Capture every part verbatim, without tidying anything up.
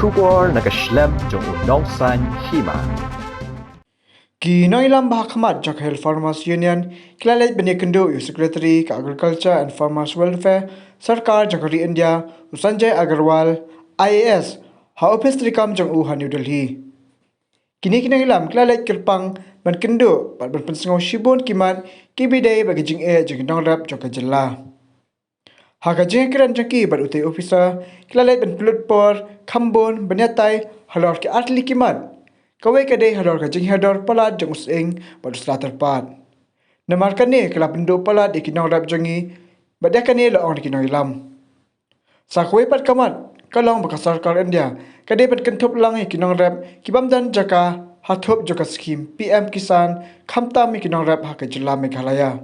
Khubor na ka shlem jong u Nongsaiñ Hima. Ki nongïalam ba ha khmat jong ka Hill Farmers Union ki la leit ban ïakynduh ïa u Secretary ka Agriculture and Farmers Welfare Sorkar jong ka ri India, u Sanjay Agarwal, I A S, ha ophis treikam jong u ha New Delhi. Kine ki nongïalam ki la leit kyrpang ban kynduh bad ban pynsngew shibun ki mat kiba ïadei bad ka jingeh jong ki nongrep jong ka jylla. Ha ka jingïakren jong ki bad utei u officer, ki la leit ban pynlut por kham bun ban ïatai halor ki ar tylli ki mat. Kawei ka dei halor ka jinghiar dor palat jong u sying bad u sla tyrpad. Namar kane ka la pynduh palat ïa ki nongrep jong ngi bad ïa kane la ong da ki nongïalam. Sa kawei pat ka mat ka long ba ka sorkar India ka dei ban kynthup lang ïa ki nongrep ki bym don jaka ha thup jong ka skhim P M Kisan, khamtam ïa ki nongrep ha ka jylla Meghalaya.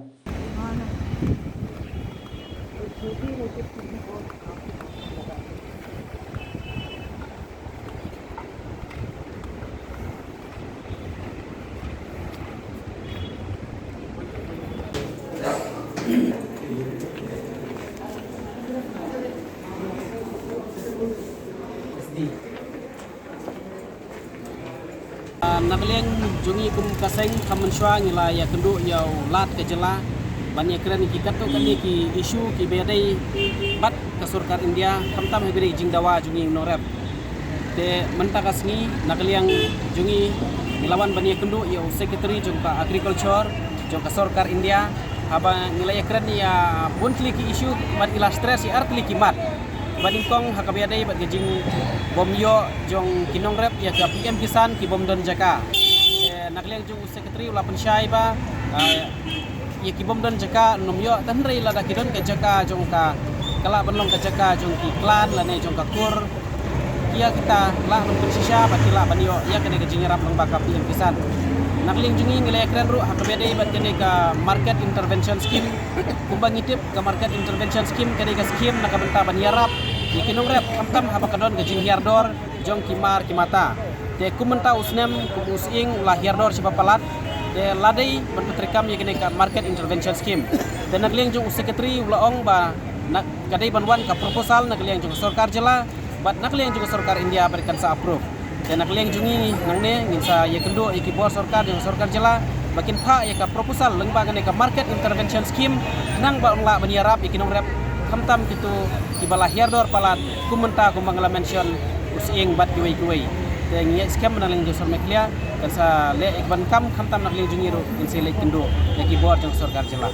Ah, na ka liang jong ngi kum ka seng, kham mynshuwa ngi la ïakynduh ïa u Lat ka jylla ban ïakren ïa ki katto katne ki issue kiba ïadei bad ka sorkar India, khamtam ha kaba ïadei jingdawa jong ngi nongrep. Te mynta ka sngi na ka liang jong ngi, ngi la wan ban ïakynduh ïa u Secretary jong ka Agriculture jong ka sorkar India, haba ngi la ïakren ïa bun tylli ki issue bad ngi la stress ïa ar tylli ki mat ba nyngkong ha kaba ïadei bad ka jingbym ïoh jong ki nongrep ïa ka P M Kisan, ki bym don jaka. Te na ka liang jong u Secretary u la pynshai ba, ah, ïa ki bym don jaka nym ïoh, tang hynrei lada ki don ka jaka jong ka, ka lah ban long ka jaka jong ki clan lane jong ka kur, ki ïa kita lah ban pynshisha bad ki lah ban ïoh ïa kane ka jingïarap lyngba ka P M Kisan. Na ka liang jong ngi, ngi la ïakren ruh ha kaba ïadei bad kane ka Market Intervention Scheme. Kumba ngi tip, ka Market Intervention Scheme ka dei ka skhim na ka bynta ban ïarap ïa ki nongrep, khamtam haba ka don ka jinghiar dor jong ki mar ki mata. Te kum mynta u snem, kum u sying u la hiar dor shibun palat. Te la dei ban pyntreikam ïa kane ka Market Intervention Scheme. Te na ka liang jong u Secretary u la ong ba na ka dei ban wan ka proposal na ka liang jong ka sorkar jylla bad na ka liang jong ka sorkar India bad kan sa approve. Te na ka liang jong ngi nangne ngin sa ïakynduh ïa ki bor sorkar jong ka sorkar jylla ba kin phah ïa ka proposal lyngba kane ka Market Intervention Scheme, khnang ba ong lah ban ïarap ïa ki nongrep, khamtam kito kiba la hiar dor palat kum mynta kumba nga la mention, u sying bad kiwei kiwei. Te ngi ïa skhem na ka liang jong ka sorkar Meghalaya kan sa leh ïa ka ban kam, khamtam na ka liang jong ngi ruh ngin sa leit kynduh ïa ki bor jong ka sorkar jylla.